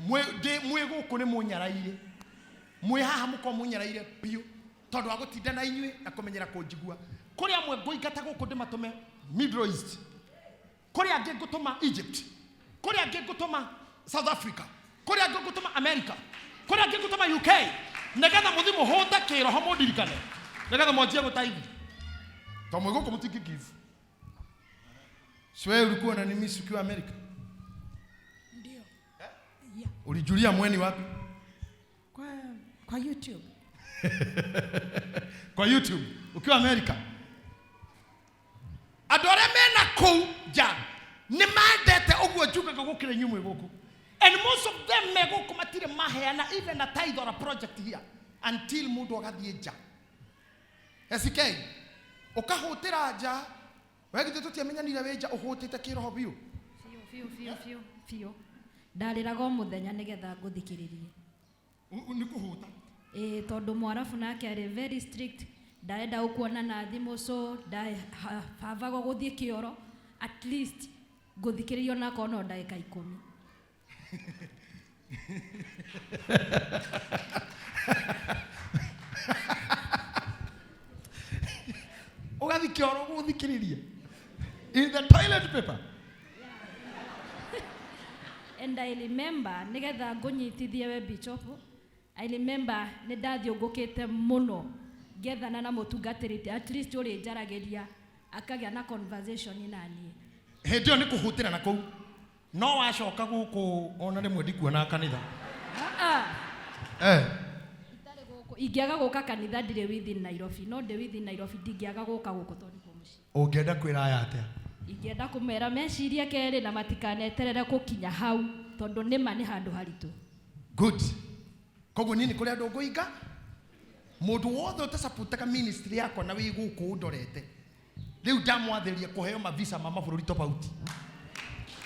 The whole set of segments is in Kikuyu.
Mwĩ gũkũ nĩ mũnyaraire, mwĩ haha mũkorwo mũnyaraire biũ tondũ wa gũtinda na inyuĩ na kũmenyera kũnjigua. Kũrĩ amwe ngũingata gũkũ ndĩmatũme Middle East, kũrĩ angĩ ngũtũma Egypt, kũrĩ angĩ ngũtũma South Africa, kũrĩ angĩ ngũtũma America, kũrĩ angĩ ngũtũma UK, nĩgetha mũthi mũhũte kĩroho mũndirikane, nĩgetha mwanjie gũtaithi tondũ mwĩ gũkũ mũtingĩ give. Si wewe ulikuwa unanimiss ukiwa Amerika? Ndio. Yeah. Ulijulia mweni wapi? Kwa YouTube. Kwa YouTube ukiwa Amerika. Andũ arĩa mena kũu nja nĩ mendete ũguo njugaga gũkĩra inyuĩ mwĩ gũkũ. And most of them me gũkũ matirĩ maheana even a tithe or a project here until mũndũ agathiĩ nja. SK ũkahũtĩra nja. We githĩ tũtiamenyanire wĩ nja ũhũtĩte kĩroho biũ? Biũ biũ biũ biũ biũ. Ndarĩraga o mũthenya nĩgetha ngũthikĩrĩrie. Nĩ kũhũta. Ĩĩ, tondũ mwarabu nake arĩ very strict, ndarenda gũkuona na thimũ, so ndabangagwo gũthiĩ kĩoro at least ngũthikĩrĩrio onakorwo no ndagĩka 10. Ũgathiĩ kĩoro gũthikĩrĩria in the toilet paper. And I remember nĩgetha ngũnyitithie we Bishop, I remember nĩ ndathiũngũkĩte mũno ngethana na mũtungatĩri at least ũrĩnjaragĩria akagĩa na conversation na niĩ. Hĩndĩ ĩyo nĩ kũhũtĩra na kũu, no wacoka gũkũ ona rĩmwe ndikuonaga kanitha. Ah, ah. Eh. Itarĩ gũkũ, ingĩaga gũka kanitha ndirĩ within Nairobi, no ndĩ within Nairobi ndingĩaga gũka gũkũ tondũ nĩkuo mũciĩ. Ũngĩenda kwĩra aya atĩa? Ingĩenda kũmera mecirie kerĩ na matikaneterere gũkinya hau tondũ nĩma nĩ handũ haritũ. Good. Koguo niĩ nĩ kũrĩ andũ ngũinga, mũndũ wothe ũtasaputaga ministry yakwa na wĩ gũkũ ũndorete, rĩu ndamwathĩrĩria kũheo mavisa ma mabũrũri tofauti,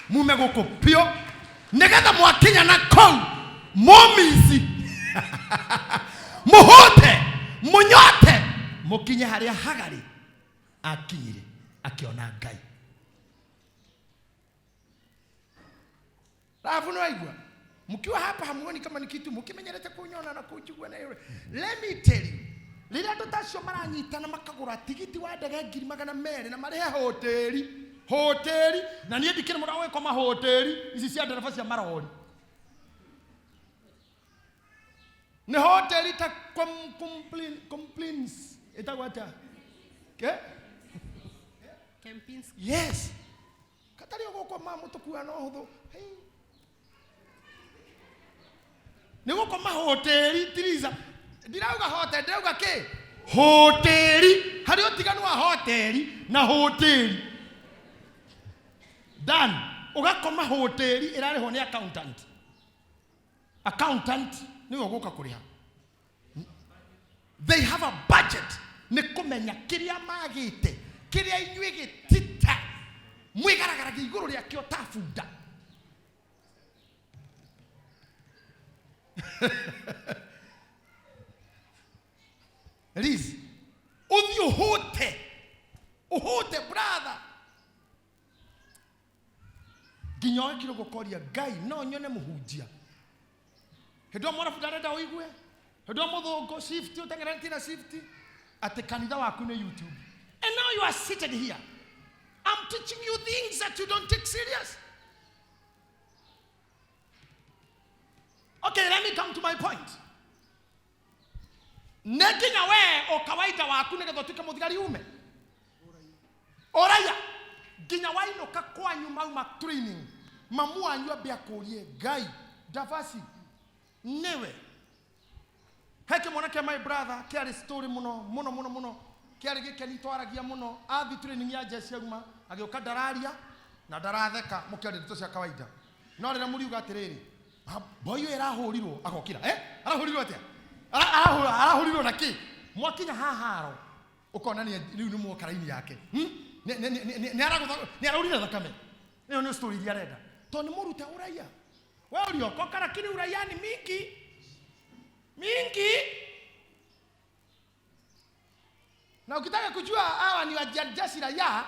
mume gũkũ biũ nĩgetha mwakinya na kũu mũmici mũhũte mũnyote mũkinye harĩa Hagari akinyire akĩona Ngai. Alafu nĩ waigua mkiwa hapa hamuoni kama ni kitu mũkĩmenyerete kunyona na kunjigua na yule. Let me tell you, rĩrĩa andũ ta acio maranyitana makagũra tigiti wa ndege ngiri magana merĩ na marĩhe hoteli, hoteli, na niĩ ndikĩrĩ mũndũ wa gwĩkoma hoteli ici cia ndereba cia marori. Nĩ hoteli ta complaints ĩtagwo atĩa? Ke? Kempinski. Yes. Katarĩ ũgũkoma mũtũkua no hũthũ. Hey. Nĩ gũkoma hoteli Tiriza. Ndirauga hoteli, ndirauga kĩ? Hoteli. Harĩ ũtiganu wa hoteli na hoteli. Dan, ũgakoma hoteli ĩrarĩhwo nĩ accountant. Accountant nĩwe ũgũka kũrĩha. They have a budget. Nĩ kũmenya kĩrĩa magĩte, kĩrĩa inyuĩ gĩtita mwĩgaragaragia igũrũ rĩakĩo ta bunda. Liz, ũthiĩ ũhũte, ũhũte brother. Nginya ũgakirwo gũkoria Ngai no nyone mũhunjia. Hĩndĩ ĩyo mwarabu ndarenda ũigue, hĩndĩ ĩyo mũthũngũ shift ũteng'eranĩtie na shift atĩ kanitha waku nĩ YouTube. And now you are seated here. I'm teaching you things that you don't take serious. Okay, let me come to my point. Nĩ nginya we o kawaida waku nĩgetha ũtuĩke mũthigari ume ũraiya nginya wainũka kwanyu mauma training, mamu wanyu ambe akũrie Ngai Davasi nĩwe. He kĩmwana kĩa my brother kĩarĩ story mũno mũno mũno mũno, kĩarĩ gĩkeni twaragia mũno. Athi training ya jeshi auma agĩũka ndararia na ndaratheka, mũkĩaria ndeto cia kawaida. No rĩrĩa mũriuga atĩrĩrĩ, boy ũyũ arahũrirwo, agokĩra. Arahũrirwo atĩa? Arahũrirwo na kĩ? Mwakinya haha aro ũkona nĩ rĩu nĩ mwoka raini yake. Nĩ araurire thakame. Ĩyo nĩ story iria arenda tondũ nĩ mũrute ũraiya. We uliokoka lakini uraia ni mingi mingi, na ukitaka kujua hawa ni wa jeshi raia,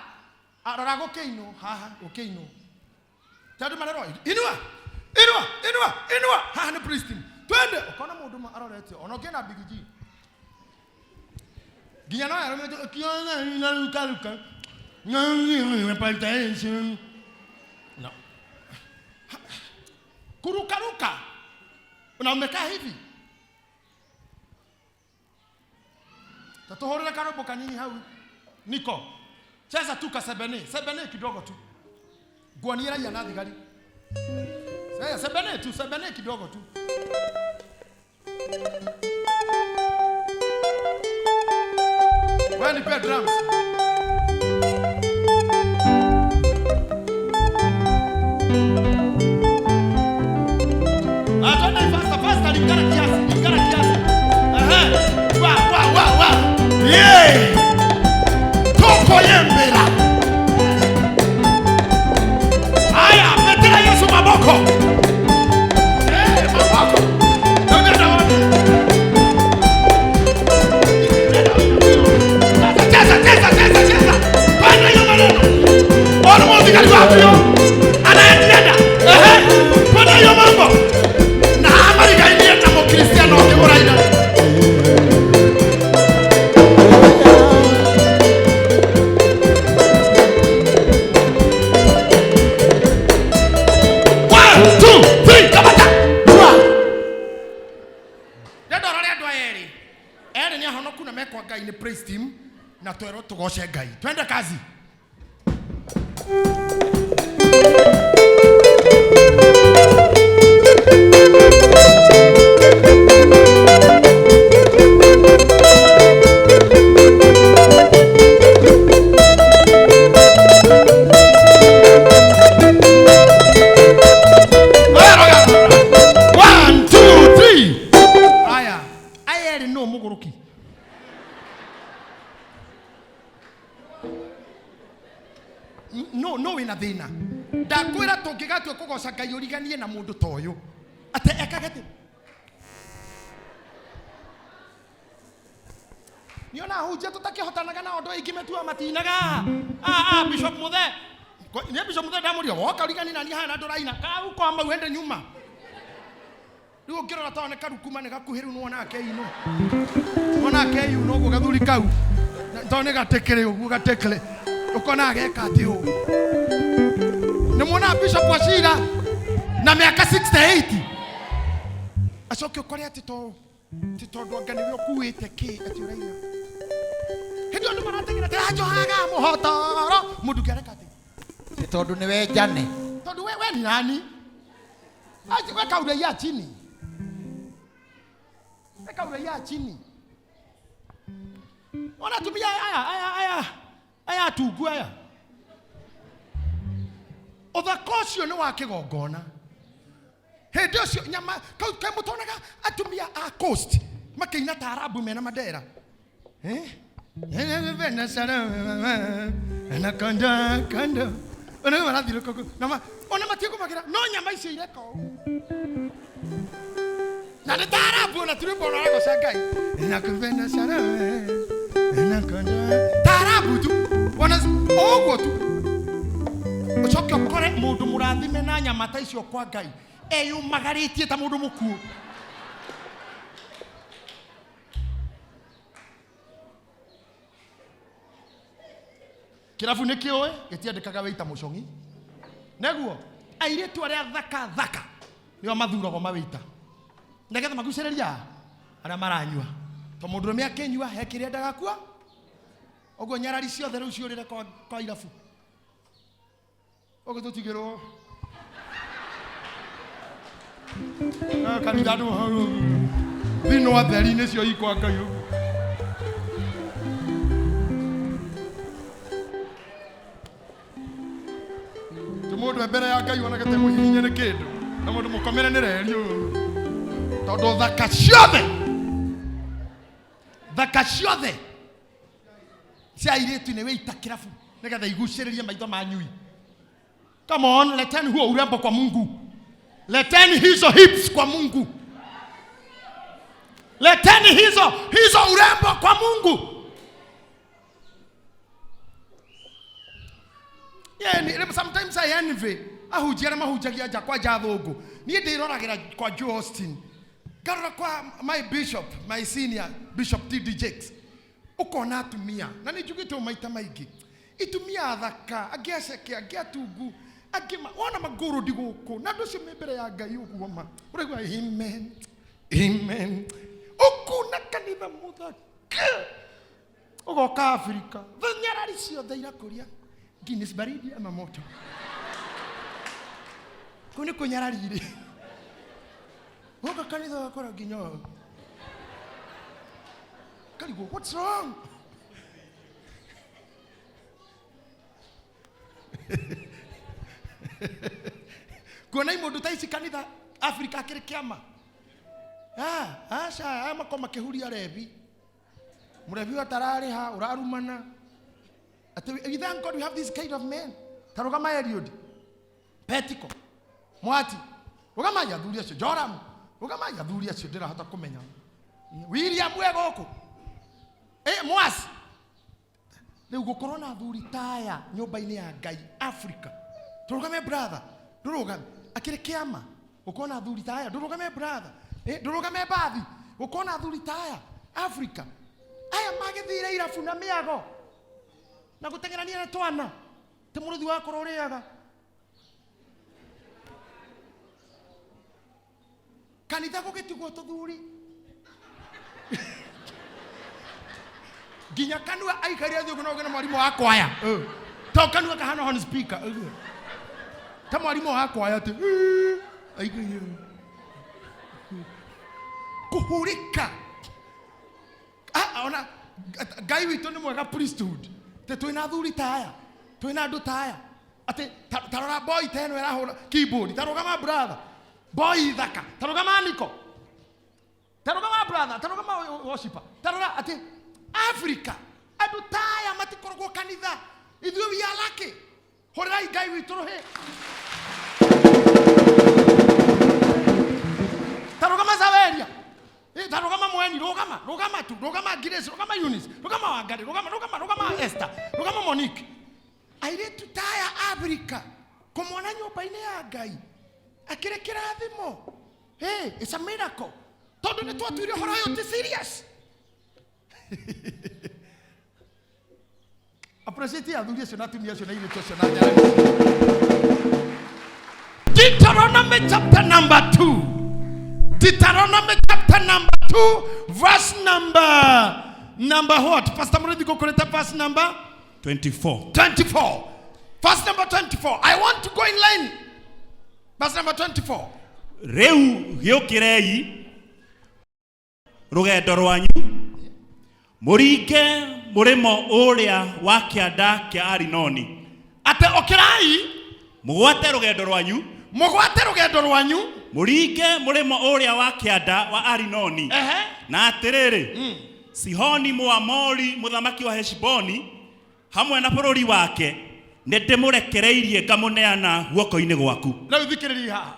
rora gũkĩinwo haha, gũkĩinwo tondũ marerwo inua. Inua, inua, inua. Haha nĩ praise team. Twende. Ũkona mũndũ ũmwe arorete ona ũkĩna Big G. Nginya no arũmĩte ũkĩona na ruka ruka. No. Kurukaruka. Na umekaa hivi. Tatuhurire karwimbo kanini hau. Niko. Cheza tu kasebene, sebene kidogo tu. Nguonie raia na thigari. Sasa sebene tu, sebene kidogo tu. Wewe nipe drums. Atwende faster faster, lingana kiasi, lingana kiasi. Aha. Wa wa wa wa. Yeah. Toko yembera. Aya, metera Yesu maboko. Eh, maboko. Ndio wapi? Cheza cheza cheza cheza. Panda hiyo maneno. Ona muziki wapi yo? Anaendelea. Ehe. Panda hiyo mambo. Na Amerika ndiye na Mkristiano ukimuraida. Praise team na twero tugoce Ngai. Twende kazi. One, two, three. Aya, aya no muguruki. No, no wina thina. Ndakwira tungigatua kugoca Ngai uriganie na mundu ta uyu. Ate ekage ti. Niona hunjia tutakihotanaga na andu aingi metua matinaga. Ah ah Bishop Muthe. Ni Bishop Muthe ndamuria woka uriganie na ni hana nduraina. Kau kwa mau ende nyuma. Riu ngirora ta ne karukuma ne gakuhi riu nĩwona keino. Nĩwona keino uguo gathuri kau. To nĩ gatekere uguo gatekere. Ukona ageka ati ũũ. Nĩ muona Bishop Wachira na mĩaka 68. Acoke ũkore atĩ to ti tondũ anga nĩwe ũkuĩte kĩ atĩ ũraina. Hĩndĩ andũ marategera tĩranjohaga mũhotoro mũndũ ũngĩ areka atĩ. Ti tondũ nĩwe njane. Tondũ we ni nani? Aje weka uraia chini. Weka uraia chini. Wanatumia aya aya aya. Aya tungu aya. Ũthaka ũcio nĩ wa kĩgongona. Hĩndĩ ũcio nyama kau ke mũtonaga atumia a coast makĩina ta Arabu mena mandera. Eh? Anakonda kondo. Ona marathire koko. Na ona matiĩkũmakĩra no nyama icio ireka ũũ. Na nĩ ta Arabu ona tũrĩ mbona aragoca Ngai. Nakupenda sana. Anakonda. Taarabu tu. Wana ũguo tu. Ũcoke ũkore mũndũ mũrathime na nyama ta icio kwa Ngai eyũmagarĩtie ta mũndũ mũkuũ. Kĩrabu nĩ kĩũĩ gĩtiandĩkaga wĩita mũcong'i. Neguo airĩtu arĩa thaka thaka nĩo mathuragwo mawĩita nĩgetha magucĩrĩria arĩa maranyua. To mũndũ ũrũme akĩnyua he kĩrĩa endaga kua. Ũguo nyarari ciothe rĩu ciũrĩre kwa irabu. Ũguo tũtigĩrwo. Kanitha andũ thino atheri nĩcio ikwa Ngai ũguo. Ti mũndũ e mbere ya Ngai onage te mũhihinye nĩ kĩndũ. Na mũndũ mũkomere nĩ reri ũũ. Tondũ thaka ciothe. Thaka ciothe cia airĩtu nĩ wĩita kĩrabu nĩgetha igucĩrĩrie maitho ma nyui. Come on, leteni huo urembo kwa Mungu. Leteni hizo hips kwa Mungu. Leteni hizo urembo kwa Mungu. Yeah, sometimes I envy. Ahunjia arĩa mahunjagia nja kwa nja thũngũ. Niĩ ndĩroragĩra kwa Joe Austin. Ngarora kwa my bishop, my senior bishop TD Jakes. Ũkona atumia, na nĩ njugĩte ũũ maita maingĩ. Itumia athaka, angĩ aceke, angĩ atungu, angĩ wona mangũrũndi gũkũ. Na andũ acio me mbere ya Ngai ũguo ma. Ũraigua amen, amen. Ũkuna kanitha mũthaka. Ũgoka Afrika. Nyarari ciothe irakũria. Guinness baridi ama moto. Kũu nĩ kũnyarari-rĩ. Woka kanitha ũgakora nginya ũũ. Karigwo, what's wrong? Kuona imũndũ ta ici kanitha Afrika akĩrĩ kĩama. Ah, aca, aya makorwo makĩhuria rebi. Mũrebi ũyũ atararĩha, ũrarumana. Atĩ we thank God we have this kind of men. Ta rũgama Eliud. Petiko. Mwati. Rũgama athuri acio. Joram. Rũgama athuri acio ndĩrahota kũmenya. William we gũkũ. Mwasi. Rĩu gũkorwo na athuri taya nyũmba-inĩ ya Ngai Africa. Tũrũgame brother. Ndũrũgame. Akĩrĩ kĩama. Gũkorwo na athuri taya. Ndũrũgame brother. Ndũrũgame bathi. Gũkorwo na athuri taya Africa. Aya magĩthire irabu na mĩago. Na gũteng'erania na twana. Ti mũrũthi wakorwo ũrĩaga. Kanitha gũgĩtigwo tũthuri. Nginya kanua aikaire thĩ ũguo no ũgĩe na mwarimũ wa kwaya. To kanua kahana horn speaker. Ũguo. Ta mwarimũ wa kwaya atĩ, aikaire ũguo. Kũhurĩka. Ona Ngai witũ nĩ mwega priesthood. Atĩ twĩna athuri ta aya, twĩna andũ ta aya. Atĩ ta rora boy ta ĩno ĩrahũra keyboard, ta rũgama brother. Boy thaka, ta rũgama Niko. Ta rũgama brother, ta rũgama worshiper. Ta rora atĩ Africa andũ ta aya matikoragwo kanitha. Ithuĩ we are lucky. Hũrĩrai Ngai witũ rũhĩ. Ta rũgama Saveria. Ta rũgama Mweni, rũgama, rũgama tu, rũgama Grace, rũgama Eunice, rũgama Wangari, rũgama, rũgama, rũgama Esther, rũgama Monique. Airĩtu ta aya Africa kũmona nyũmba-inĩ ya Ngai akĩrĩ kĩrathimo. Hey, it's a miracle. Tondũ nĩ twatuire ũhoro ũyũ ti serious. Appreciate athuri acio na atumia acio na airĩtu acio na njara. Deuteronomy chapter number 2. Deuteronomy chapter number 2, verse number what? Pastor Murithi gũkũrĩte verse number 24. 24. Verse number 24. I want to go in line. Verse number 24. Rĩu gĩũkĩrei rũgendo rwanyu mũringe mũrĩmo ũrĩa wa kĩanda kĩa Arinoni. Atĩ ũkĩrai mũgwate rũgendo rwanyu mũgwate rũgendo rwanyu mũringe mũrĩmo ũrĩa wa kĩanda wa Arinoni. Na atĩrĩrĩ, Sihoni Mũamori mũthamaki wa Heshiboni hamwe na bũrũri wake nĩ ndĩmũrekereirie ngamũneana guoko-inĩ gwaku. Rĩu thikĩrĩria haha.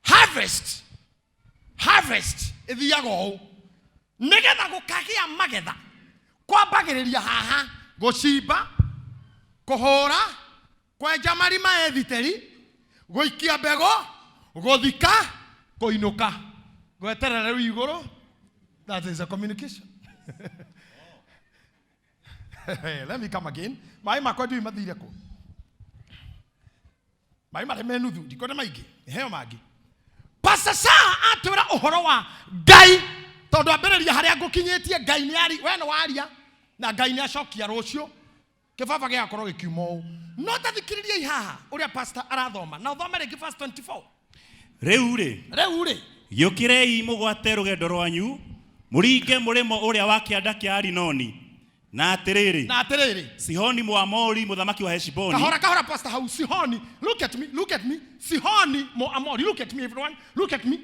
Harvest, harvest ĩthiaga ũũ. Nĩgetha gũkagĩa magetha kwambagĩrĩria haha gũcimba, kũhũra, kwenja marima ethiteri, gũikia mbegũ, gũthika, kũinũka, gweterera rĩu igũrũ. That is a communication. Let me come again. Maĩ makwa ndiũĩ mathire kũ. Maĩ marĩa me nuthu, ndikwenda maingĩ, heo mangĩ. Pastor Sarah atwĩra ũhoro wa Ngai, tondũ ambĩrĩria harĩa ngũkinyĩtie, Ngai nĩ ari, we nĩ waria, na Ngai nĩ acokia rũciũ. Kĩbaba gĩgakorwo gĩkiuma ũũ. No ta thikĩrĩriai haha ũrĩa pastor arathoma, na ũthome rĩngĩ verse 24. Rĩu rĩ, Rĩu rĩ, gĩũkĩrei mũgwate rũgendo rwanyu mũringe mũrĩmo ũrĩa wa kĩanda kĩa Arinoni. Na atĩrĩrĩ, na atĩrĩrĩ, Sihoni Mũamori mũthamaki wa Heshiboni. Kahora kahora pastor hau. Sihoni, look at me, look at me. Sihoni Mũamori, look at me everyone, look at me.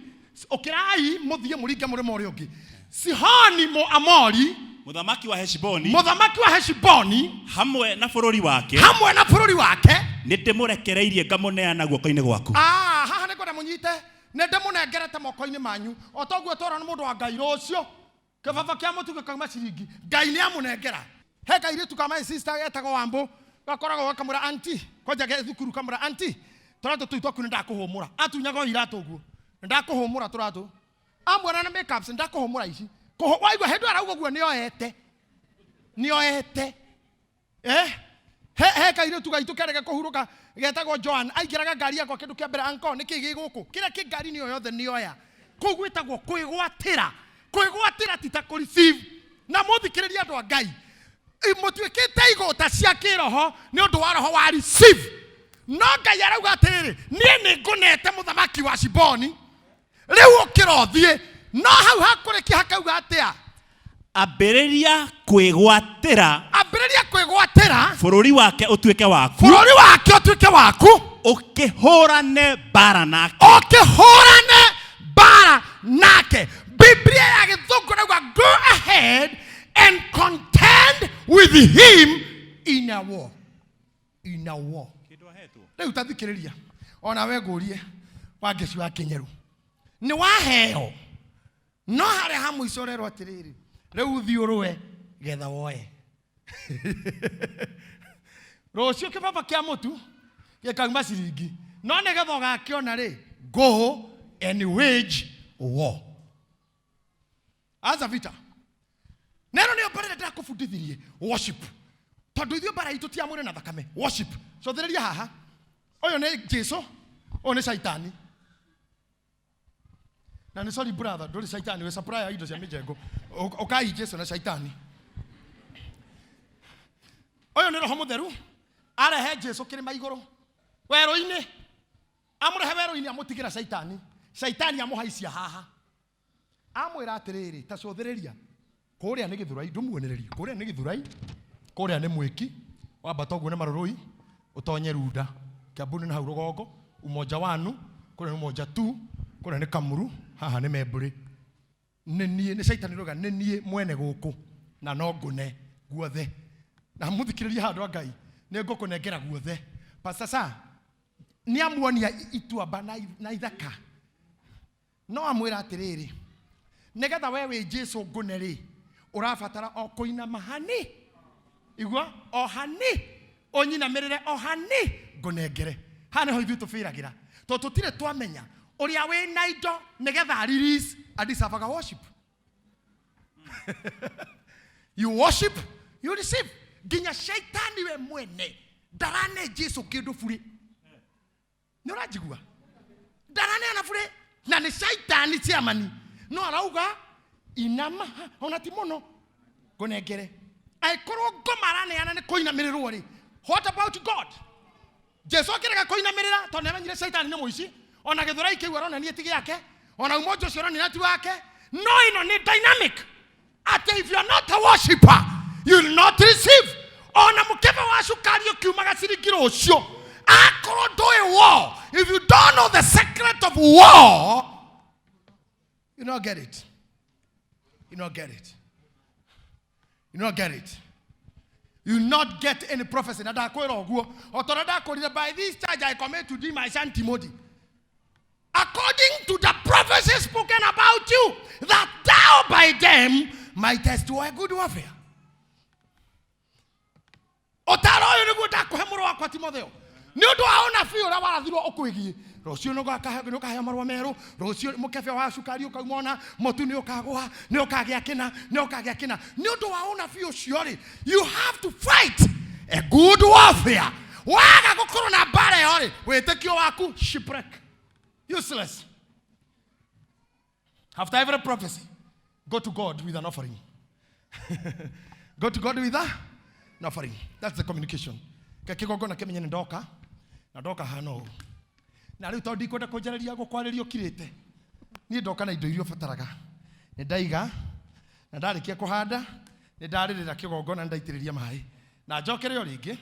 Ũkĩrai mũthiĩ mũringe mũrĩmo ũrĩa ũngĩ. Sihoni Mũamori mũthamaki wa Heshiboni mũthamaki wa Heshiboni hamwe na bũrũri wake hamwe na bũrũri wake nĩ ndĩmũrekereirie ngamũneana guoko-inĩ gwaku. Haha nĩ ngwenda mũnyite, nĩ ndĩmũnengerete moko-inĩ manyu. O toguo twerwo nĩ mũndũ wa Ngai rũciũ kĩbaba kĩa mũtu gĩkauma ciringi, Ngai nĩ amũnengera. He kairĩtu ka my sister getagwo Wambũ, gakoragwo gakamwĩra auntie, kwanja ge thukuru kamwĩra auntie, Tũratũ tũu twaku nĩ ndakũhũmũra. Atunyaga o iratũ ũguo. Nĩ ndakũhũmũra tũratũ. Amuona na makeups nĩ ndakũhũmũra ici. Waigua hĩndĩ ĩyo arauga ũguo nĩoete. Nĩoete. Eh? He he kairĩtu gaitũ kerega kũhurũka getagwo Joan aingĩraga ngari yakwa kĩndũ kĩa mbere anko nĩkĩ gĩ gũkũ kĩrĩa kĩ ngari-inĩ ĩyo yothe nĩoya. Kũu gwĩtagwo kwĩgwatĩra. Kwĩgwatĩra ti ta kũ receive. Na mũthikĩrĩrie andũ a Ngai. Mũtuĩkĩte igũta cia kĩroho nĩ ũndũ wa roho wa receive. No Ngai arauga atĩrĩrĩ, niĩ nĩ ngũnete mũthamaki wa Shiboni, rĩu ũkĩra ũthiĩ. No hau hakũrĩkia hakauga atĩa? Ambĩrĩria kwĩgwatĩra. Ambĩrĩria kwĩgwatĩra. Bũrũri wake ũtuĩke waku. Bũrũri wake ũtuĩke waku. Ũkĩhũrane mbara nake. Ũkĩhũrane mbara nake. Biblia ya Gĩthũngũ ĩrauga go ahead and contend with him in a war. In a war. Rĩu ta thikĩrĩria ona we ngũrie wa ngeci wa Kĩnyeru, nĩ waheo no harĩa ha mũico ũrerwo atĩrĩrĩ, rĩu thiĩ ũrũe getha woe. Rũciũ kĩbaba kĩa mũtu gĩkauma ciringi, no nĩgetha ũgakĩona rĩ, go and wage war. Anza vita. Neno nĩyo mbara ĩrĩa ndĩrakũbundithirie, worship. Tondũ ithuĩ mbara itũ ti ya mwĩrĩ na thakame, worship. Cothĩrĩria haha, ũyũ nĩ Jesu, ũyũ nĩ Shaitani. Na nĩ sorry brother, ndũrĩ Shaitani, wĩ supplier wa indo cia mĩjengo. Ũkai Jesu na Shaitani. Ũyũ nĩ Roho Mũtheru, arehe Jesu kĩrĩma igũrũ, werũ-inĩ. Amũrehe werũ-inĩ amũtigĩra Shaitani. Shaitani amũhaicia haha. Amwĩra atĩrĩrĩ, ta cũthĩrĩria, kũrĩa nĩ Gĩthurai, ndũmuonererie, kũrĩa nĩ Gĩthurai, kũrĩa nĩ Mwĩki, wambata ũguo nĩ Marũrũi, ũtonye Runda, Kiambu nĩ hau rũgongo, Umoja wanu, kũrĩa nĩ Umoja tu, kũrĩa nĩ Kamuru, haha nĩ Membũrĩ. Nĩ niĩ, nĩ Shaitani ũroiga, nĩ niĩ mwene gũkũ, na no ngũne guothe. Na mũthikĩrĩrie handũ a Ngai, nĩ ngũkũnengera guothe. Pastor Sa, nĩ amuonia ituamba na ithaka. No amwĩra atĩrĩrĩ, nĩgetha we wĩ Jesu ngũne rĩ, ũrabatara o kũinama hani, igua o hani, ũnyinamĩrĩre o hani, ngũnengere. Haha nĩho ithuĩ tũbĩragĩra, tondũ tũtirĩ twamenya ũrĩa wĩna indo nĩgetha release adiservaga worship. You worship, you receive. Nginya Shaitani we mwene ndarane Jesu kĩndũ burĩ. Nĩ ũranjigua? Ndaraneana burĩ na nĩ Shaitani chairman. No arauga inama ona ti mũno ngũnengere. Angĩkorwo ngoma araneana nĩ kũinamĩrĩrwo rĩ, what about God? Jesu akĩrega kũinamĩrĩra tondũ nĩamenyire Shaitani nĩ mũici, ona gĩthũrai kĩu aronania ti gĩake, ona umoja ũcio aronania ti wake. No ĩno nĩ dynamic. Atĩ if you are not a worshipper, you will not receive. Ona mũkebe wa cukari ũkiumaga ciringi rũciũ, akorwo ndũĩ war, if you don't know the secret of war, you not get it. You not get it. You not get it. You not get any prophecy. Na ndakwĩra ũguo. O ta ũrĩa ndakwĩrire, by this charge I commit to thee my son Timothy. According to the prophecy spoken about you, that thou by them mightest war a good warfare. Ũtaaro ũyũ nĩguo ndakũhe mũrũ wakwa Timotheo. Nĩ ũndũ wa ũnabii ũrĩa warathirwo ũkwĩgiĩ. Rũciũ nĩ ũkaheo marũa merũ, rũciũ mũkebe wa cukari ũkauma ona, mũtu nĩ ũkagũa, nĩ ũkagĩa kĩna, nĩ ũkagĩa kĩna. Nĩ ũndũ wa ũnabii ũcio rĩ, you have to fight a good warfare. Waga gũkorwo na mbara ĩyo rĩ, wĩtĩkio waku shipwreck. Useless. After every prophecy, go to God with an offering. Go to God with an offering. That's the communication. Kĩgongona kĩmenye nĩ ndoka, na ndoka hana ũũ. Na rĩu tondũ ndikwenda kũnjarĩria gũkwarĩria ũkirĩte, niĩ ndoka na indo iria ũbataraga. Nĩ ndaiga, na ndarĩkia kũhanda, nĩ ndarĩrĩra kĩgongona, nĩ ndaitĩrĩria maĩ. Na njokere o rĩngĩ,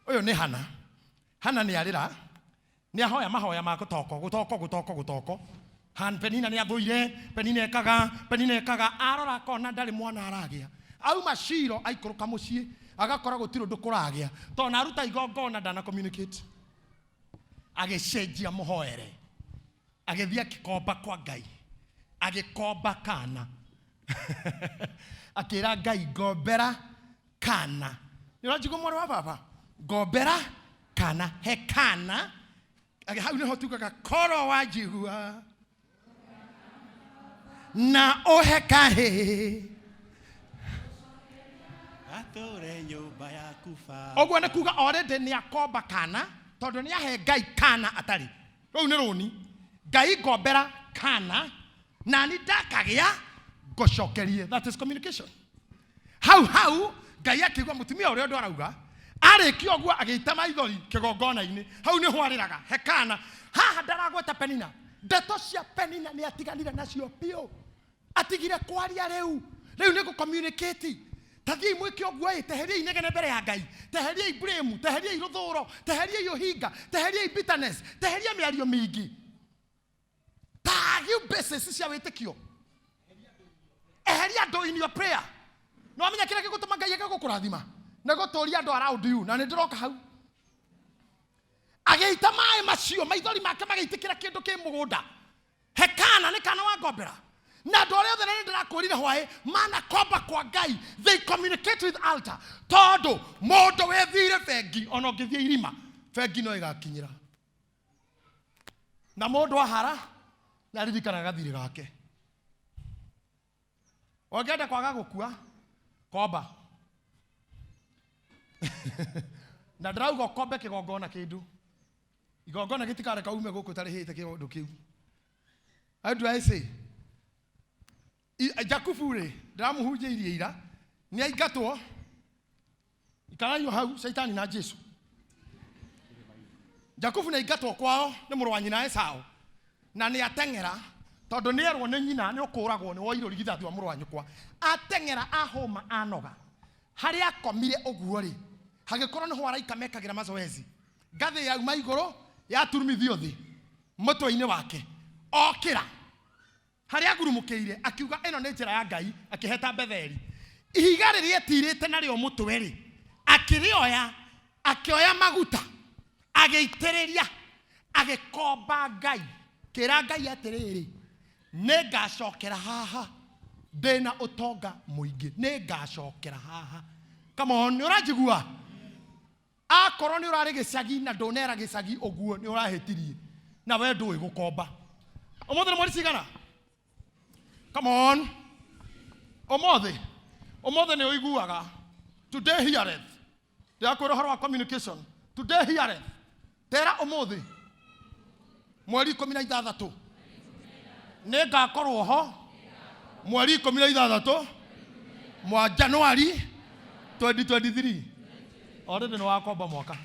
ũyũ nĩ Hana. Hana nĩ arĩra, nĩ ahoya mahoya ma gũtoko, gũtoko, gũtoko, gũtoko. Han Penina nĩ athũire, Penina ekaga, Penina ekaga, arora akona ndarĩ mwana aragĩa. Auma Shilo aikũrũka mũciĩ, agakora gũtirĩ ũndũ kũragĩa. Tondũ na aruta igongona ndana communicate. Agĩcenjia mũhoere. Agĩthiĩ akĩkomba kwa Ngai. Agĩkomba kana. Akĩra Ngai ngombera kana. Nĩ ũranjigua mwarĩ wa baba? Ngombera kana. He kana. Hau nĩho tugaga korwo wanjigua na ũhe kahĩ. Atũre nyũmba yaku baba. Ũguo nĩ kuga already nĩ akomba kana tondũ nĩ ahe Ngai kana atarĩ. Rũu nĩ rũni. Ngai ngombera kana nani ndakagĩa ngũcokerie. That is communication. Hau hau Ngai akĩigua mũtumia ũrĩa ũndũ arauga arĩkia ũguo agĩita maithori kĩgongona-inĩ. Hau nĩho arĩraga he kana. Haha ndaragweta Penina. Ndeto cia Penina nĩ atiganire nacio biũ. Atigire kwaria rĩu. Rĩu nĩ gũ-communicate. Ta thiĩi mwĩke ũguo ĩ, teheriai inegene mbere ya Ngai, teheriai blame, teheriai rũthũro, teheriai ũhinga, teheriai bitterness, teheria mĩario mĩingĩ. Tagiu basis cia wĩtĩkio. Eheria andũ in your prayer. No amenya kĩrĩa gĩgũtũma Ngai age gũkũrathima nĩ gũtũria andũ around you, na nĩ ndĩroka hau. Agĩita maĩ macio, maithori make magĩitĩkĩra kĩndũ kĩ mũgũnda. He kana nĩ kana wa ngombera. Na andũ arĩa othe nĩ ndĩrakwĩrire hwaĩ manakomba kwa Ngai, they communicate with altar. Tondũ mũndũ wĩthire bengi ona ũngĩthiĩ irima bengi no ĩgakinyĩra. Na mũndũ ahara nĩ aririkanaga gathirĩ gake. Ũngĩenda kwaga gũkua komba. Na ndĩrauga ũkombe kĩgongona kĩndũ. Igongona gĩtikareka ume gũkũ ũtarĩhĩte kĩũndũ kĩu. How do I say? Jakubu rĩ, ndĩramũhunjĩirie ira, nĩ aingatwo, ikaraio hau, Shaitani na Jesu. Jakubu nĩ aingatwo kwao nĩ mũrũ wa nyina Esau, na nĩ ateng'era, tondũ nĩ erwo nĩ nyina nĩ ũkũragwo nĩ woirwo rigithathi wa mũrũ wa nyũkwa. Ateng'era ahũma anoga. Harĩa akomire ũguo rĩ, hagĩkorwo nĩho araika mekagĩra mazoezi. Ngathĩ yauma igũrũ yaturumithio thĩ mũtwe-inĩ wake. Okĩra harĩa agurumũkĩire akiuga ĩno nĩ njĩra ya Ngai, akĩheta Betheli. Ihiga rĩrĩa etirĩte narĩo mũtwe rĩ, akĩrĩoya, akĩoya maguta, agĩitĩrĩria, agĩkomba Ngai. Kĩra Ngai atĩrĩrĩ, nĩngacokera haha ndĩna ũtonga mũingĩ, nĩngacokera haha. Come on, nĩ ũranjigua? Akorwo nĩ ũrarĩ gĩcagi na ndũnera gĩcagi ũguo nĩ ũrahĩtirie na we ndũĩ gũkomba. Ũmũthĩ nĩ mweri cigana? Come on. Ũmũthĩ, ũmũthĩ nĩ ũiguaga. Today heareth. Ndĩrakwĩra ũhoro wa communication. Today heareth. Tera ũmũthĩ mweri 16 nĩ ngakorwo ho mweri 16 mwa January 2023. Already nĩ wakomba mwaka.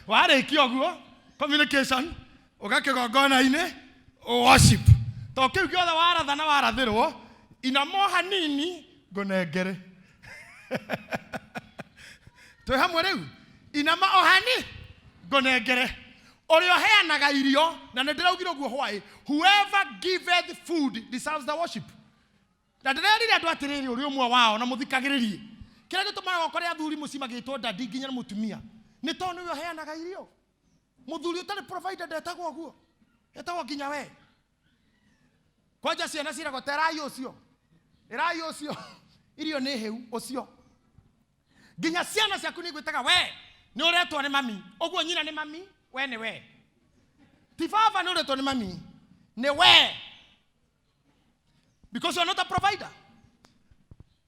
Warĩkia ũguo communication ũgakĩgongona-inĩ worship. To kĩu gĩothe waratha na warathĩrwo inamo hanini ngũnengere. Twĩ hamwe rĩu inama o hani ngũnengere. Ũrĩa ũheanaga irio, na nĩ ndĩraugire ũguo hwaĩ, whoever giveth food deserves the worship. Na ndĩrerire andũ atĩrĩrĩ, ũrĩ ũmwe wao na mũthikagĩrĩrie. Kĩrĩa gĩtũmaga ũkore athuri mũciĩ magĩtwo daddy nginya nĩ mũtumia nĩ tondũ nĩwe ũheanaga irio. Mũthuri ũtarĩ provider ndetagwo ũguo, etagwo nginya we. Kwanja ciana ciragwo ta ĩrai ũcio, ĩrai ũcio, irio nĩ hĩu ũcio. Nginya ciana ciaku nĩ igwĩtaga we nĩ ũretwo nĩ mami, ũguo nyina nĩ mami, we nĩ we. Ti baba nĩ ũretwo nĩ mami, nĩ we. Because you are not a provider.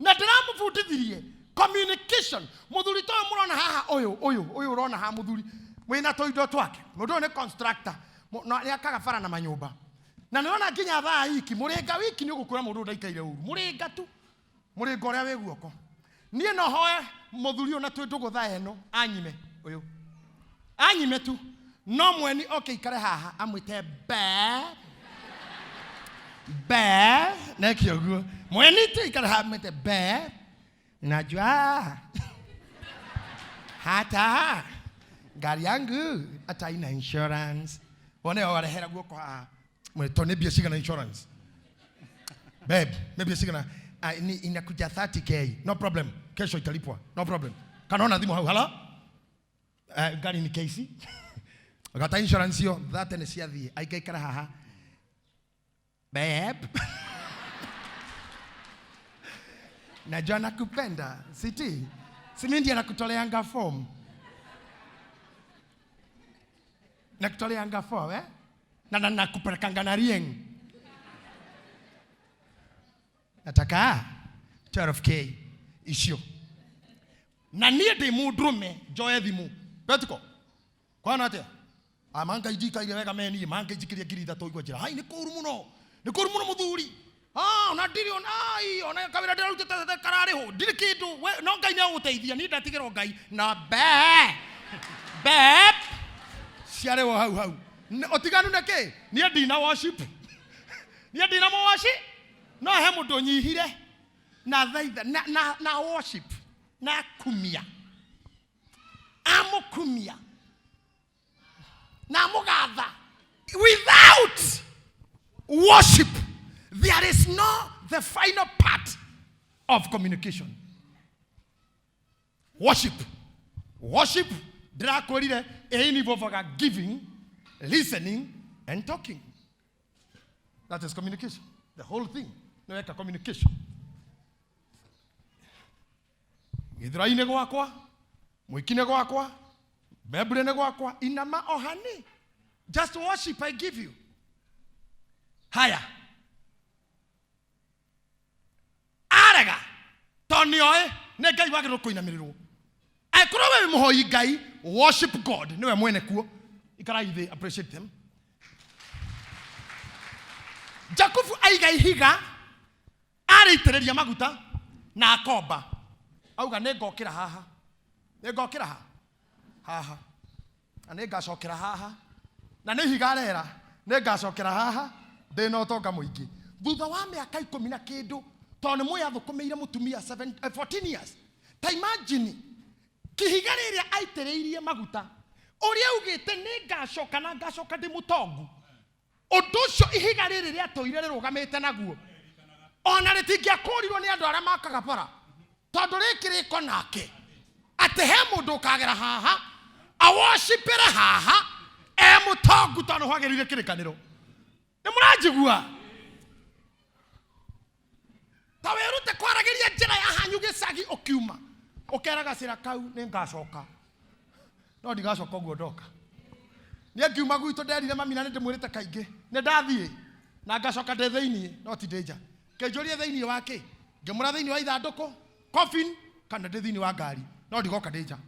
Na ndĩramũbundithirie communication. Mũthuri ta ũyũ mũrona haha, ũyũ, ũyũ, ũyũ ũrona haha mũthuri wĩna tũindo twake. Mũndũ ũyũ nĩ constructor. Nĩ akaga bara na manyũmba. Na nĩũrona nginya thaa iki, mũrĩnga wiki nĩ ũgũkũra mũndũ ũyũ ndaikaire ũru. Mũrĩnga tu. Mũrĩnga ũrĩa wĩ guoko. Niĩ no hoe mũthuri ũyũ na twĩ ndũgũ thaa ĩno anyime ũyũ. Anyime tu. No mweni oke ikare haha amwĩte be. Be. Neke ũguo. Mweni tu ikare haha amwĩte be. Najua. Hata gari yangu hata ina insurance. Wone warehera guoko haha. Mwĩto nĩ mbia cigana insurance? Babe, maybe cigana? Ni inakuja 30k. No problem. Kesho italipwa. No problem. Kana ona thimũ hau. Hello? Gari ni KC. Gata insurance yo, 30 nĩ ciathiĩ. Aikaikara haha. Babe. Najua nakupenda. Siti. Si mimi ndiye nakutoleanga form. Nakutoleanga form eh? Na na nakupelekanga na rieng. Nataka 12K icio. Na niĩ ndĩ mũndũrũme njoe thimũ. Betiko. Kwana atĩa? Amanga ijikaire wega me niĩ manga ijikirie 3,000 igua njĩra. Hai nĩ kũru mũno. Nĩ kũru mũno mũthuri. Ah, ona ndirĩ ona ai ona kawĩra ndĩrarutĩte kararĩhwo. Ndirĩ kĩndũ. We no Ngai nĩ agũgũteithia. Niĩ ndatigĩrwo Ngai na be. Be. Ciarĩhwo hau hau. Ũtiganu nĩ kĩ? Niĩ ndina worship. Niĩ ndina mũwaci. No he mũndũ ũnyihire na thaitha na, na, na worship na kumia amũkumia na amũgatha. Without worship there is no the final part of communication. Worship. Worship ndĩrakwĩrire ĩinvolvaga giving, listening and talking. That is communication. The whole thing. Nĩ weka communication. Gĩthũrai-inĩ gwakwa, mũiki-inĩ gwakwa, mbembũrĩ-inĩ gwakwa, inama ohani. Just worship I give you. Haya. Arega. Tondũ nĩoĩ nĩ Ngai wagĩrĩirwo kũinamĩrĩrwo. Angĩkorwo we wĩ mũhoi Ngai, worship God, nĩwe mwene kuo. Ikarai thĩ, appreciate them. Jakubu aiga ihiga, arĩitĩrĩria maguta na akomba. Auga nĩ ngokĩra haha. Nĩ ngokĩra ha? Haha. Na nĩ ngacokera haha. Na nĩ ihiga rera, nĩ ngacokera haha ndĩna ũtonga mũingĩ. Thutha wa mĩaka ikũmi na kĩndũ, tondũ nĩ mũĩ athũkũmĩire mũtumia 14 years. Ta imagine, kĩhiga rĩrĩa aitĩrĩirie maguta, ũrĩa augĩte nĩ ngacoka na ngacoka ndĩ mũtongu. Ũndũ ũcio ihiga rĩrĩ rĩatũire rĩrũgamĩte naguo. Ona rĩtingĩakũrirwo nĩ andũ arĩa makaga bara. Tondũ rĩkĩ rĩko nake. Atĩ he mũndũ ũkagera haha, awoshipĩre haha, e mũtongu tondũ hwagĩrĩire kĩrĩkanĩro. Nĩ mũranjigua? Ta wĩrute kwaragĩria njĩra ya hanyu gĩcagi ũkiuma. Ũkera gacĩra kau nĩ ngacoka. No ndigacoka ũguo ndoka. Niĩ ngiuma gwitũ nderire mami na nĩ ndĩmwĩrĩte kaingĩ. Nĩ ndathiĩ na ngacoka ndĩ thĩiniĩ no ti ndĩ nja. Kĩnjũrie thĩiniĩ wa kĩ? Ngĩmũra thĩiniĩ wa ithandũkũ, coffin, kana ndĩ thĩiniĩ wa ngari. No ndigoka ndĩ nja.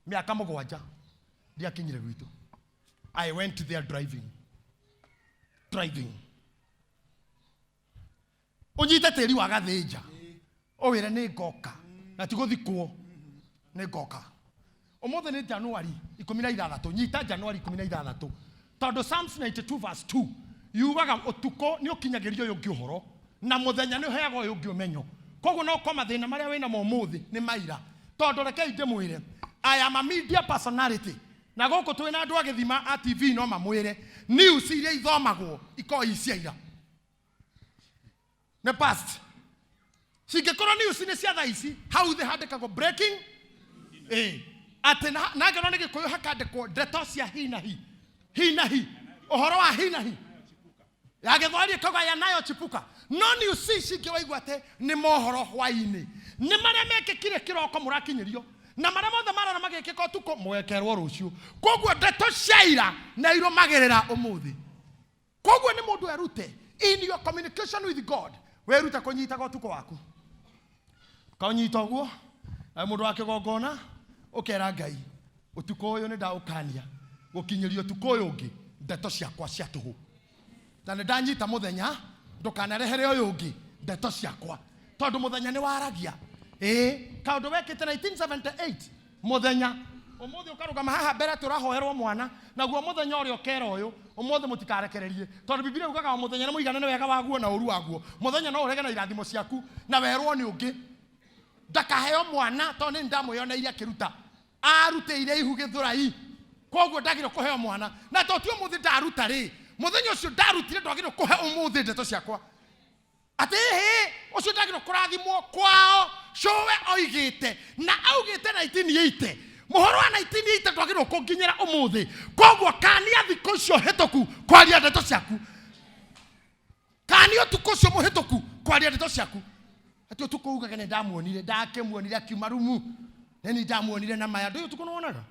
Mĩaka mũgwanja ndiakinyire gwitũ. I went there driving. Driving. Ũnyite tĩri wa gathĩnja. Ũwĩre nĩ ngoka. Na ti gũthikwo. Nĩ ngoka. Ũmũthĩ nĩ January 16. Nyita January 16. Tondũ Psalms 92 verse 2 yugaga ũtukũ nĩ ũkinyagĩria ũyũ ũngĩ ũhoro na mũthenya nĩ ũheaga ũyũ ũngĩ ũmenyo. Koguo no ũkorwo mathĩna marĩa wĩnamo ũmũthĩ nĩ maira. Tondũ rekei ndĩmwĩre, I am a media personality. Na gũkũ twĩna andũ a gĩthima a TV no mamwĩre news iria ithomagwo ikoragwo i cia ira. Nĩ past. Cingĩkorwo news nĩ cia thaa ici, hau thĩ handĩkagwo breaking. Atĩ na angĩkorwo nĩ Gĩkũyũ hakandĩkwo ndeto cia hi na hi. Hi na hi. Ũhoro wa hi na hi. Ya Gĩthweri ĩkauga yanayochipuka. No news ici ingĩ waigua atĩ nĩ mohoro hwaĩ-inĩ. Nĩ marĩa mekĩkire kĩroko mũrakinyĩrio. Na marĩa mothe marora magĩkĩka ũtukũ mũgekerwo rũciũ. Koguo ndeto cia ira na irũmagĩrĩra ũmũthĩ. Koguo nĩ mũndũ erute in your communication with God, wĩrute kũnyitaga ũtukũ waku. Kaũnyita ũguo, na mũndũ wa kĩgongona ũkera Ngai, ũtukũ ũyũ nĩ ndaũkania gũkinyĩria ũtukũ ũyũ ũngĩ ndeto ciakwa cia tũhũ. Na nĩ ndanyita mũthenya ndũkanarehere ũyũ ũngĩ ndeto ciakwa. Tondũ mũthenya nĩ waragia. Kaũndũ wekĩte 1978 mũthenya ũmũthĩ ũkarũgama haha mbere tũrahoerwo mwana, naguo mũthenya ũrĩa ũkera ũyũ ũmũthĩ mũtikarekererie. Tondũ Bibilia yugaga o mũthenya nĩ mũiganane wega waguo na ũru waguo. Mũthenya no ũrege na irathimo ciaku na werwo nĩ ũngĩ. Ndakaheo mwana tondũ nĩ ndamwĩoneire akĩruta. Arutĩire ihu gĩthũrai. Koguo ndagĩrĩirwo kũheo mwana. Na to ti ũmũthĩ ndaruta rĩ, mũthenya ũcio ndarutire ndwagĩrĩirwo kũhe ũmũthĩ ndeto ciakwa. Atĩ hĩ, ũcio ndagĩrĩirwo kũrathimwo kwao. Cũwe oigĩte na augĩte 1980. Mũhoro wa 1980 ndwagĩrĩirwo kũnginyĩra ũmũthĩ. Koguo kania thikũ icio hĩtũku kwaria ndeto ciaku. Kania ũtukũ ũcio mũhĩtũku kwaria ndeto ciaku. Atĩ ũtukũ ugage nĩ ndamuonire, ndakĩmuonire akiuma rumu. Nĩ ni ndamuonire na maya. Ndũĩ ũtukũ nĩwonaga?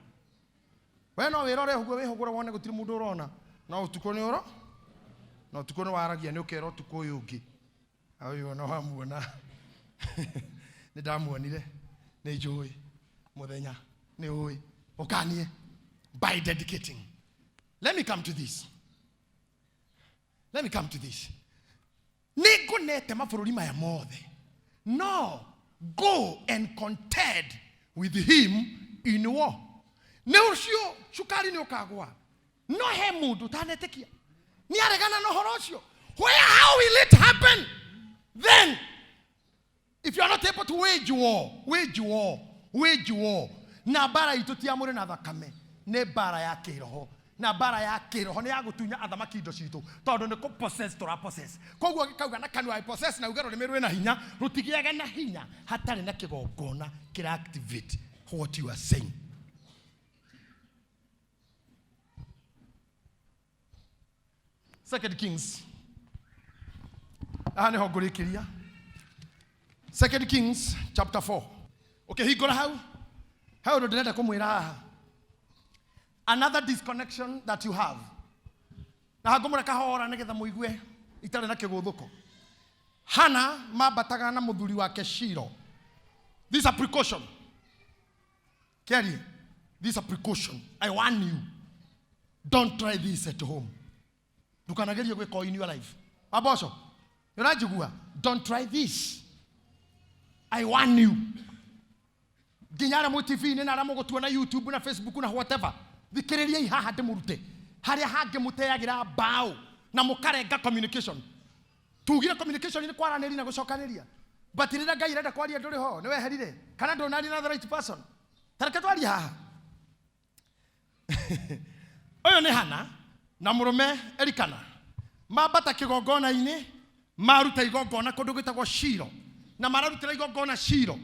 We no wĩrore ũguo wĩhũgũre wone gũtirĩ mũndũ ũrona. No ũtukũ nĩ ũro? Na ũtukũ nĩ waragia nĩ ũkera ũtukũ ũyũ ũngĩ. Ũyũ ona wamuona. Nĩ ndamuonire. Nĩ njũĩ. Mũthenya. Nĩ ũĩ. Ũkanie. By dedicating. Let me come to this. Let me come to this. Nĩ ngũnete mabũrũri maya mothe. No, go and contend with him in war. Nĩ ũcio cukari nĩ ũkagwa. No he mũndũ ũtanetĩkia. Nĩ aregana na ũhoro ũcio. Where, how will it happen? Then, if you are not able to wage war, wage war, wage war. Na mbara itũ ti ya mwĩrĩ na thakame, nĩ mbara ya kĩroho. Na mbara ya kĩroho nĩ ya gũtunya athamaki indo citũ, tondũ nĩ kũ possess tũra possess. Koguo gĩkauga na kanua I possess na uge rũrĩmĩ rwĩna hinya, rũtigĩaga na hinya hatarĩ na kĩgongona kĩra activate what you are saying. Second Kings. Haha nĩho ngũrĩkĩria. Second Kings chapter 4. Ũkĩhingũra hau, he ũndũ ndĩrenda kũmwĩra haha. Another disconnection that you have. Na ngũmũra kahora nĩgetha mũigue itarĩ na kĩgũthũko. Hana mambataga na mũthuri wake Shilo. This is a precaution. Kerry, this is a precaution. I warn you. Don't try this at home. Ndũkanagerie gwĩka in your life. Maboco, nĩũranjigua? Don't try this. I warn you. Nginya arĩa mwĩ TV-inĩ na arĩa mũgũtuona YouTube na Facebook na whatever. Thikĩrĩriai haha ndĩmũrute. Harĩa hangĩ mũteagĩra mbaũ na mũkarenga communication. Tugire communication nĩ kwaranĩria na gũcokanĩria. But rĩrĩa Ngai arenda kwaria ndũrĩ ho, nĩ weherire. Kana ndũnaria na the right person. Ta reke twarie haha. Ũyũ nĩ Hana na mũrũme Elikana. Mambata kĩgongona-inĩ, maruta igongona kũndũ gwĩtagwo Shilo. Na mararutĩra igongona Shilo.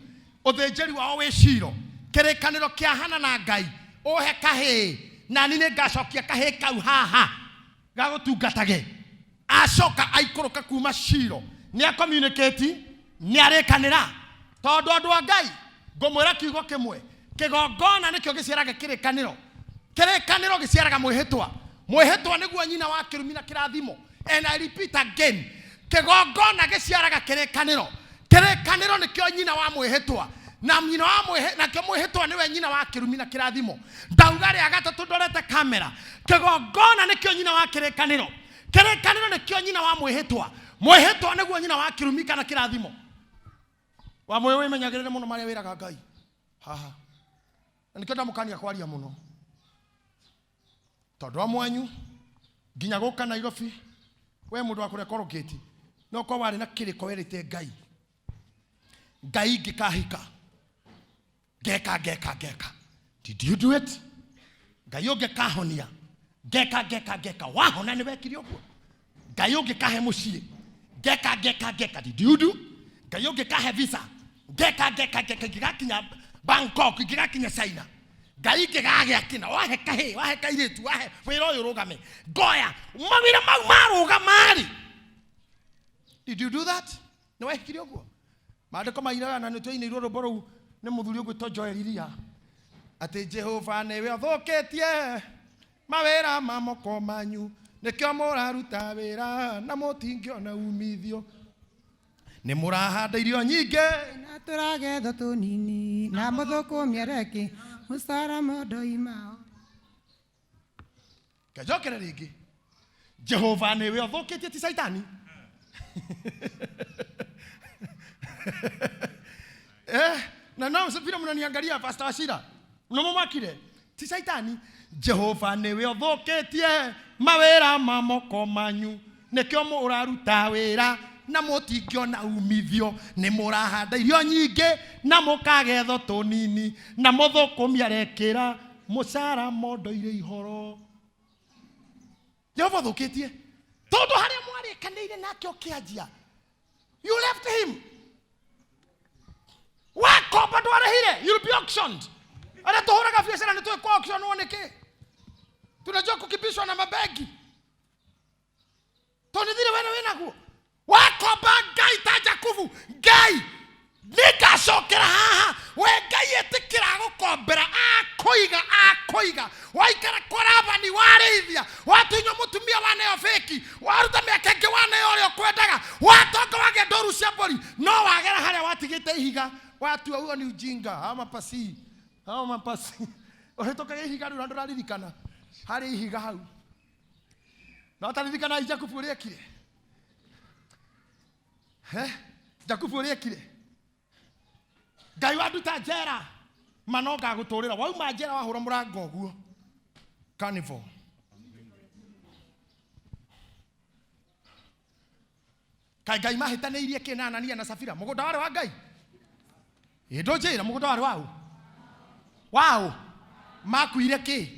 Ũthĩnjĩri wao wĩ Shilo. Kĩrĩkanĩro kĩa Hana na Ngai, ũhe kahĩĩ, na niĩ nĩngacokia kahĩĩ kau haha gagũtungatage. Acoka aikũrũka kuma Shilo. Nĩ a communicate, nĩ arĩkanĩra. Tondũ andũ a Ngai, ngũmwĩra kiugo kĩmwe, kĩgongona nĩkĩo gĩciaraga kĩrĩkanĩro. Kĩrĩkanĩro gĩciaraga mwĩhĩtwa. Mwĩhĩtwa nĩguo nyina wa kĩrumi na kĩrathimo. And I repeat again, kĩgongona gĩciaraga kĩrĩkanĩro. Kĩrĩkanĩro nĩkĩo nyina wa mwĩhĩtwa. Na nyina wa mwĩhĩ, nakĩo mwĩhĩtwa nĩwe nyina wa kĩrumi na kĩrathimo. Ndauga rĩa gatatũ ndorete kamera. Kĩgongona nĩkĩo nyina wa kĩrĩkanĩro. Kĩrĩkanĩro nĩkĩo nyina wa mwĩhĩtwa. Mwĩhĩtwa nĩguo nyina wa kĩrumi kana kĩrathimo. Wa mwĩ wĩmenyagĩrĩre mũno marĩa wĩraga Ngai. Haha. Na nĩkĩo ndamũkania kwaria mũno. Tondũ wa mwanyu nginya gũka Nairobi, we mũndũ wa kũrĩa Korogate, no korwo warĩ na kĩrĩko werĩte Ngai. Ngai ngĩkahika. Ngeka, ngeka, ngeka. Did you do it? Ngai ũngĩkahonia. Ngeka, ngeka, ngeka. Wahona nĩ wekire ũguo. Ngai ũngĩkahe mũciĩ. Ngeka, ngeka, ngeka. Did you do? Ngai ũngĩkahe visa. Ngeka, ngeka, ngeka. Ingĩgakinya Bangkok, ingĩgakinya China. Ngai ingĩgagĩa kĩna. Wahe kahĩĩ, wahe kairĩtu, wahe wĩra ũyũ ũrũgame. Ngoya, mawĩra mau marũgama-rĩ. Did you do that? Nĩ wekire ũguo? Maandĩko mairaga na nĩ twainĩirwo rwĩmbo rũu nĩ mũthuri ũgwĩtwo Joel Iria. Atĩ Jehova nĩwe ũthũkĩtie mawĩra ma moko manyu, nĩkĩo mũraruta wĩra na mũtingĩona umithio. Nĩ mũrahanda irio nyingĩ na tũragetha tũnini na mũthũkũmi areke mũcara mũndoima. Ngĩnjokere rĩngĩ. Jehova nĩwe ũthũkĩtie ti Caitani. Na no vile mnaniangalia Pastor Wachira. Mnamumakire. Ti Caitani. Jehova nĩwe ũthũkĩtie mawĩra ma moko manyu, nĩkĩo mũraruta wĩra na mũtingĩona umithio. Nĩ mũrahanda irio nyingĩ na mũkagetha tũnini na mũthũkũmi arekĩra mũcara mondoire ihoro. Jehova ũthũkĩtie tondũ harĩa mwarĩkanĩire nake ũkĩanjia, you left him. Wakomba ndwarĩhire, you'll be auctioned. Arĩa tũhũraga biacara nĩ tũĩ kwa auction wone kĩ. Tunajua kukimbishwa na mabegi. Tondũ thirĩ wena wĩnaguo. Wakomba Ngai ta Jakubu, Ngai Nĩngacokera haha. We Ngai ĩtĩkĩra gũkombera, akũiga akũiga. Waikara kwa Labani warĩithia, watunywo mũtumia waneo feki, waruta mĩaka ĩngĩ waneo ũrĩa ũkwendaga, watonga wagĩa ndũru cia mbũri, no wagera harĩa watigĩte ihiga, watua huo ni ujinga. Hao mapasi, hao mapasi. Ũhĩtũkaga ihiga rĩu na ndũraririkana harĩ ihiga hau. Na ũtaririkana Jakubu ũrĩa ekire. He? Jakubu ũrĩa ekire. Ngai wanduta njera ma no ngagũtũrĩra. Wauma njera wahũra mũrango ũguo. Carnival. Kaĩ Ngai mahĩtanĩirie kĩ na Anania na Safira? Mũgũnda warĩ wa Ngai? Ĩ ndũnjĩra mũgũnda warĩ waũ? Waũ? Makuire kĩ?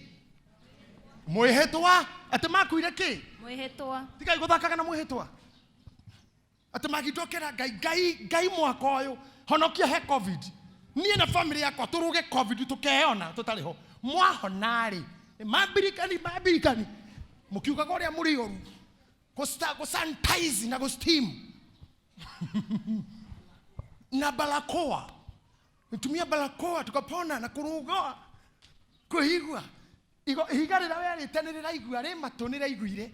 Mwĩhĩtwa. Atĩ makuire kĩ? Mwĩhĩtwa. Tigai gũthakaga na mwĩhĩtwa. Atĩ magindokera Ngai, Ngai, Ngai mwaka ũyũ honokia he COVID. Niĩ na family yakwa tũrũge COVID tũkeyona tũtarĩ ho. Mwahona rĩ, mambirikani mambirikani mũkiugaga ũrĩa mũrĩ oru gũsanitize na gũsteam na barakoa. Nitumia barakoa tukapona na kũrũga kwĩigua. Ihiga rĩrĩa werĩte nĩ rĩraigua rĩ matũ nĩ rĩraiguire.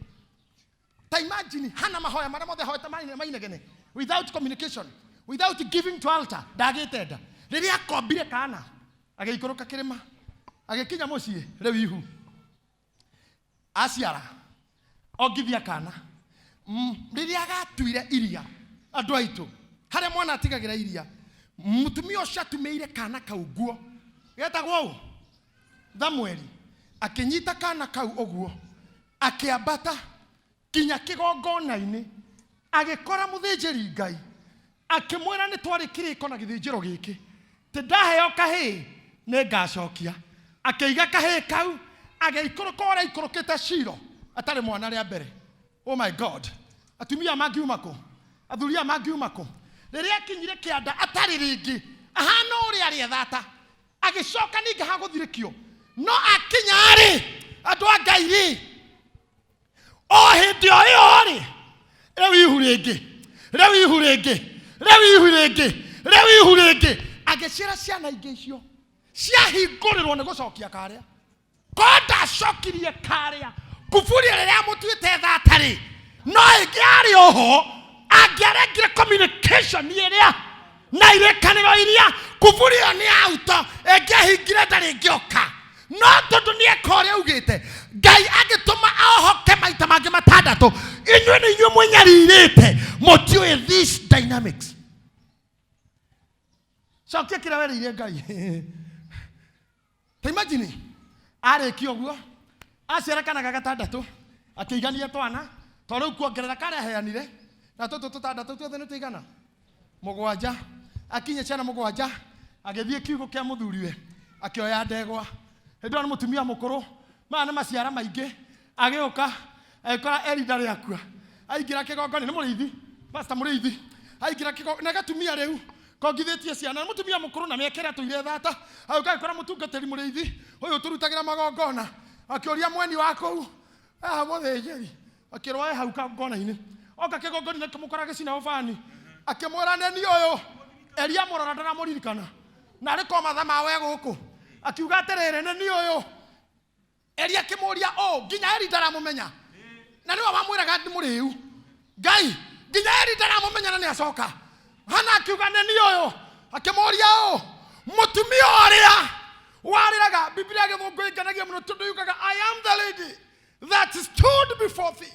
Ta imagine hana mahoya marĩa mothe ahoete mainegene without communication, without giving to altar, ndagĩte nda. Rĩrĩa akombire kana agĩikũrũka kĩrĩma agĩkinya mũciĩ rĩu ihu aciara ongithia kana. Rĩrĩa agatuire iria andũ aitũ harĩa mwana atigagĩra iria, mũtumia ũcio atumĩire kana kau nguo getagwo ũ? Thamueli. Akĩnyita kana kau ũguo akĩambata kinya kĩgongona-inĩ agĩkora mũthĩnjĩri Ngai akĩmwĩra nĩ twarĩ kĩrĩko na gĩthĩnjĩro gĩkĩ tĩ ndaheo kahĩĩ nĩ ngacokia. Akĩiga kahĩĩ kau agĩikũrũka ũrĩa aikũrũkĩte Shilo atarĩ mwana rĩa mbere. Oh my God, atumia mangiuma kũ? Athuri aya mangiuma kũ? Rĩrĩa akinyire kĩanda atarĩ rĩngĩ ahana ũrĩa arĩ ethata, agĩcoka ningĩ hagũthirĩkio no akinya rĩ andũ a Ngai rĩ o hĩndĩ o ĩyo rĩ rĩu ihu rĩngĩ rĩu ihu rĩngĩ rĩu ihu rĩngĩ rĩu ihu rĩngĩ agĩciara ciana ingĩ icio ciahingũrĩrwo nĩ gũcokia karĩa ko ndacokirie karĩa kuburi rĩrĩa amũtuĩte thata rĩ no ĩngĩ arĩ oho angĩarengire communication ĩrĩa na irĩkanĩro iria kuburi ĩyo nĩ auto ĩngĩahingire ndarĩ ĩngĩoka no tondũ nĩ eka ũrĩa augĩte Ngai agĩtũma ahoke maita mangĩ matandatũ. Inyuĩ nĩ inyuĩ mwĩnyarirĩte mũtiũĩ these dynamics. Cokia kĩrĩa werĩire Ngai. Ta imagine arĩkia ũguo aciara kana ga gatandatũ akĩigania twana to rĩu kuongerera karĩa aheanire na tũtũ tũtandatũ tuothe nĩ tũigana mũgwanja. Akinyia ciana mũgwanja agĩthiĩ kiugũ kĩa mũthuriwe akĩoya ndegwa. Hĩndĩ ĩyo nĩ mũtumia mũkũrũ maya nĩ maciara maingĩ agĩũka agĩkora Eli ndarĩ akua. Aingĩra kĩgongona nĩ mũrĩithi pastor mũrĩithi aingĩra kĩgongona na gatumia rĩu kongithĩtie ciana nĩ mũtumia mũkũrũ na mĩaka ĩrĩa atũire thata. Agĩũka agĩkora mũtungatĩri mũrĩithi ũyũ ũtũrutagĩra magongona akĩũria mweni wa kũu haha mũthĩnjĩri akĩrwo e hau kagongona-inĩ. Oka kĩgongona-inĩ akĩmũkora agĩcina ũbani akĩmwĩra nĩ niĩ ũyũ. Eli amũrora ndaramũririkana na arĩ ko matha mawe gũkũ akiuga atĩrĩrĩ nĩ niĩ ũyũ. Eli akĩmũria ũ nginya Eli ndaramũmenya na nĩwe wamwĩraga nĩ mũrĩu Ngai nginya Eli ndaramũmenya na nĩacoka. Hana akiuga nĩ niĩ ũyũ. Akĩmũria ũ mũtumia ũrĩa warĩraga. Biblia gĩthũngũ ĩngenagia mũno tondũ yugaga I am the lady that stood before thee.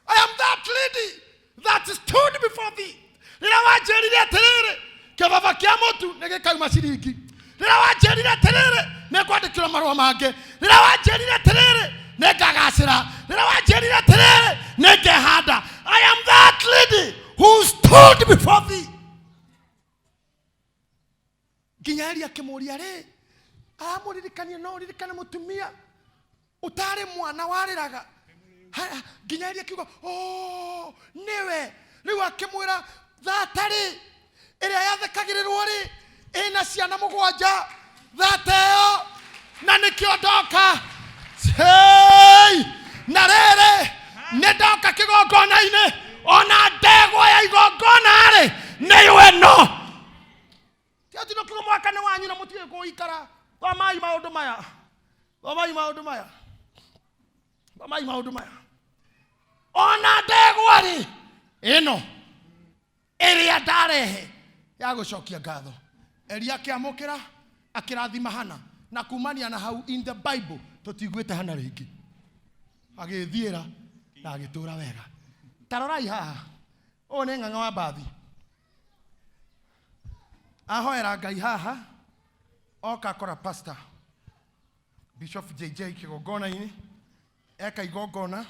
I am that lady that stood before thee. Rĩrĩa wanjĩrire atĩrĩrĩ kĩbaba kĩa mũtu nĩ gĩkauma ciringi. Rĩrĩa wanjĩrire atĩrĩrĩ nĩ ngwandĩkĩrwo marũa mangĩ. Rĩrĩa wanjĩrire atĩrĩrĩ nĩ ngagacĩra. Rĩrĩa wanjĩrire atĩrĩrĩ nĩ ngehanda. I am that lady who stood before thee. Nginya Eli akĩmũria rĩ aramũririkania no ũririkane mũtumia ũtarĩ mwana warĩraga. Nginya Eli akiuga oh nĩwe. Rĩu akĩmwĩra thata rĩ ĩrĩa yathekagĩrĩrwo rĩ ĩna ciana mũgwanja thata ĩyo na nĩkĩo ndoka. Hey! Na rĩrĩ nĩ ndoka kĩgongona-inĩ ona ndegwa ya igongona rĩ nĩyo ĩno. Ti atĩ no mwaka nĩ wanyu na mũtige kũikara. Thomai maũndũ maya. Thomai maũndũ maya. Thomai maũndũ maya. Ona ndegwa rĩ ĩno ĩrĩa ndarehe ya gũcokia ngatho. Elia akĩamũkĩra akĩrathima Hana na kumania na hau in the Bible tũtiguĩte Hana rĩngĩ. Agĩthiĩra na agĩtũra wega. Ta rorai haha. Ũyũ nĩ ng'ang'a wa mbathi. Ahoera Ngai haha oka akora pastor Bishop JJ kĩgongona-inĩ eka igongona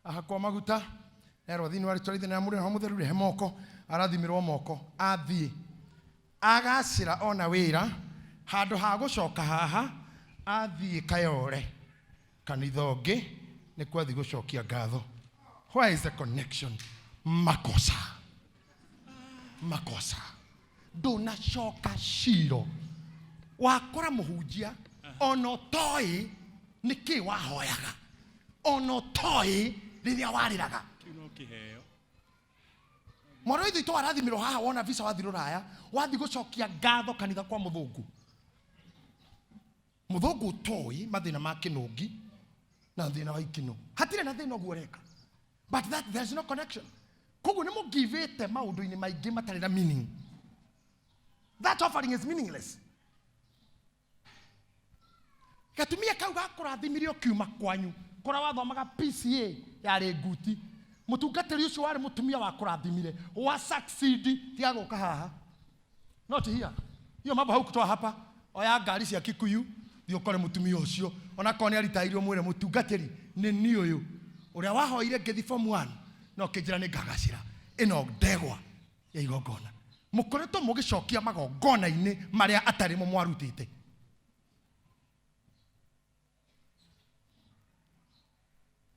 ahakwo maguta erwo thĩinĩ wa rĩtwa rĩa Ithe na rĩa Mũriũ na Roho Mũtheru rehe moko arathimĩrwo moko athiĩ agacĩra ona wĩra handũ ha gũcoka haha athiĩ Kayore kanitha ũngĩ nĩ kwathiĩ gũcokia ngatho. Where is the connection? Makosa, makosa. Ndũnacoka Shilo wakora mũhunjia ona ũtoĩ nĩkĩ wahoyaga ona ũtoĩ rĩrĩa warĩraga. Kĩu no kĩheo. Mwana wa ithe witũ warathimirwo haha wona visa wathi rũraya wathi gũcokia ngatho kanitha kwa mũthũngũ. Mũthũngũ ũtoĩ mathĩna ma kĩnũngi na thĩna wa ikĩno hatirĩ na thĩna ũguo ũreka, but that there's no connection. Koguo nĩ mũgivĩte maũndũ-inĩ maingĩ matarĩ na meaning. That offering is meaningless. Gatumia kau gakũrathimire ũkiuma kwanyu kũrĩa wathomaga PCA yarĩ nguti mũtungatĩri ũcio warĩ mũtumia wakũrathimire wa succeed tiga gũka haha. Not here. Hiyo mambo haukutoa hapa. Oya ngari cia Kikuyu thiĩ ũkore mũtumia ũcio onakorwo nĩ aritairio mwĩre mũtungatĩri nĩ niĩ ũyũ ũrĩa wahoire ngĩthiĩ form 1 no kĩnjĩra nĩ ngagacĩra ĩno ndegwa ya igongona. Mũkoretwo mũgĩcokia magongona-inĩ marĩa atarĩ mo mwarutĩte.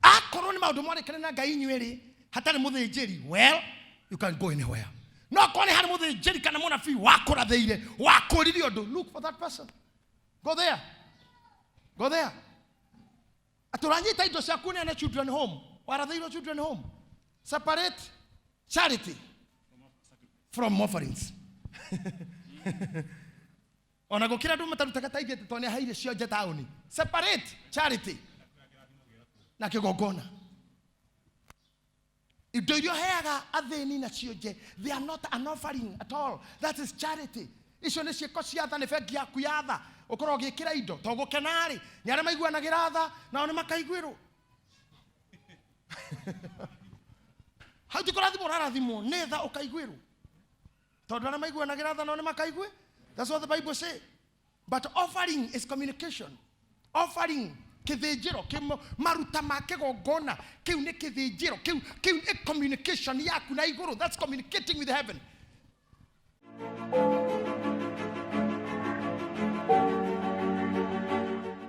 Akorwo nĩ maũndũ mwarĩkane na Ngai inyuĩ rĩ hatarĩ mũthĩnjĩri, well you can go anywhere. No akorwo nĩ harĩ mũthĩnjĩri kana mũnabii wakũrathĩire wakũririe ũndũ, look for that person, go there, go there. Atĩ ũranyita indo ciaku neane children home, warathĩirwo children home. Separate charity from offerings. Ona gũkĩra andũ matarutaga ta ithuĩ tondũ nĩ aheire cionje taũni. Separate charity na kĩgongona. Indo iria ũheaga athĩni na cionje, they are not an offering at all. That is charity. Icio nĩ ciĩko cia tha, nĩ bengi yaku ya tha. Ũkorwo ũgĩkĩra indo to gũkena rĩ, nĩ arĩa maiguanagĩra tha nao nĩ makaiguĩrwo. Hau ti kũrathimwo ũrarathimwo, nĩ tha ũkaiguĩrwo. Tondũ arĩa maiguanagĩra tha nao nĩ makaigue. That's what the Bible say. But offering is communication. Offering kĩthĩnjĩro kĩmo maruta ma kĩgongona kĩu nĩ kĩthĩnjĩro kĩu kĩu nĩ communication yaku na igũrũ. That's communicating with heaven.